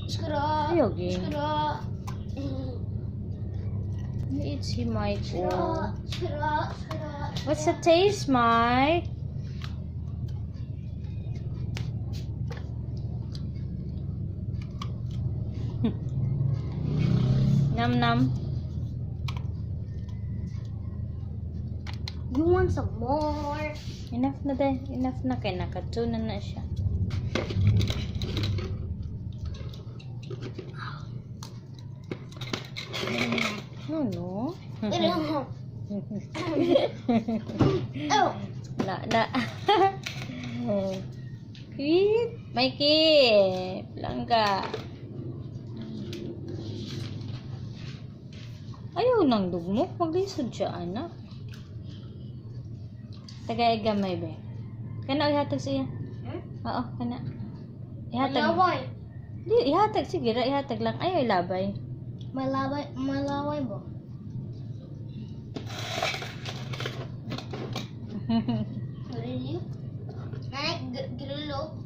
Skra. Ayaw, gi. Skra. Eat si Mike. Skra. Oh. Skra. Skra. What's the taste, Mike? Nam nam. You want some more? Enough na de. Enough na kay nakatuna na siya. No. Oh. Na, na. Cute. Mikey. Langga. Ayaw nang dugmok. Maglisod siya, anak. Tagay gamay be. Kana ihatag siya. Hmm? Oo, kana. Ihatag. Malaway. Di, ihatag. Sige ra, ihatag lang. Ayaw ilabay. Malaway, malaway mo. Really? Nanay, gilulo.